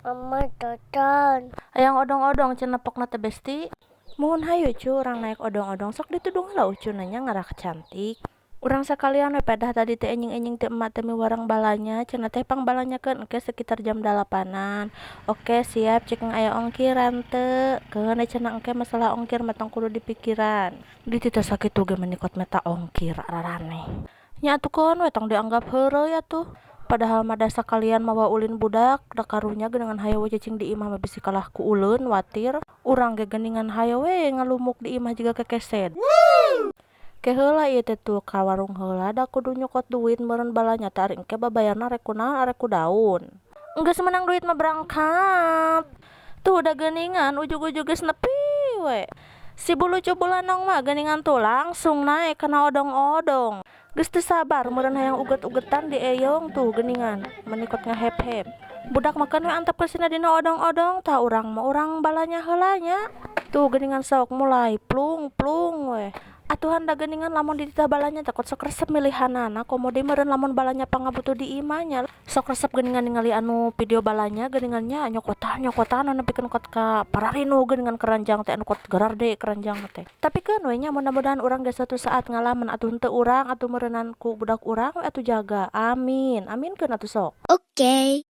Mama toton. Hayang odong-odong cenah pokna teh, Besti. Muhun, hayu cu, urang naik odong-odong. Sok ditudung heula ucuna nya, ngarak cantik. Urang sakalian we pedah tadi teh, enjing-enjing teh emak teh miwarang balanja. Cenah teh pangbalanjakeun engke sekitar jam 8-an. Oke siap, cek, aya ongkiran teu? Keun we cenah, engke masalah ongkir mah tong kudu dipikiran. Dititah sakitu ge meni kot meta ongkir, araraneh. Nya atuh keun we, tong dianggap heureuy atuh. Padahal mah da sakalian mawa ulin budak da karunya, geuningan hayo we cicing di imah mah bisi kalah ku uleun watir. Urang ge geuningan hayo we ngalumuk di imah jiga kekesed. Ke heula ieu teh tuh ka warung heula, da kudu nyokot duit meureun balanja teh, ari engke babayarna rek kunaon, arek ku daun. Enggeus meunang duit mah berangkat. Tuh udah geuningan ujug-ujug geus nepi we. Si bulu cubulanong mah geuningan tuh langsung naik kana odong-odong. Geus teu sabar meureun hayang uget-ugetan di eyong tuh geuningan, meni kot ngahep-hep. Budak mah keun we antep sina dina odong-odong, tah urang mah urang balanja heula nya. Tuh geuningan sok mulai plung-plung we. Atuhan da geuningan lamun dititah balanja teh kot sok resep milihanana, komo deui meureun lamun balanja pangabutuh di imah nya. Sok resep geuningan ningali anu video balanja geuningan nya, nyokotan nyokotan nepikeun kot ka pararinu geuningan keranjang teh anu kot gararde keranjang teh. Tapi keun we nya, mudah-mudahan urang ge suatu saat ngalaman atuh, henteu urang atuh meureunan ku budak urang we atuh jaga. Amin. Aminkeun atuh sok. Oke.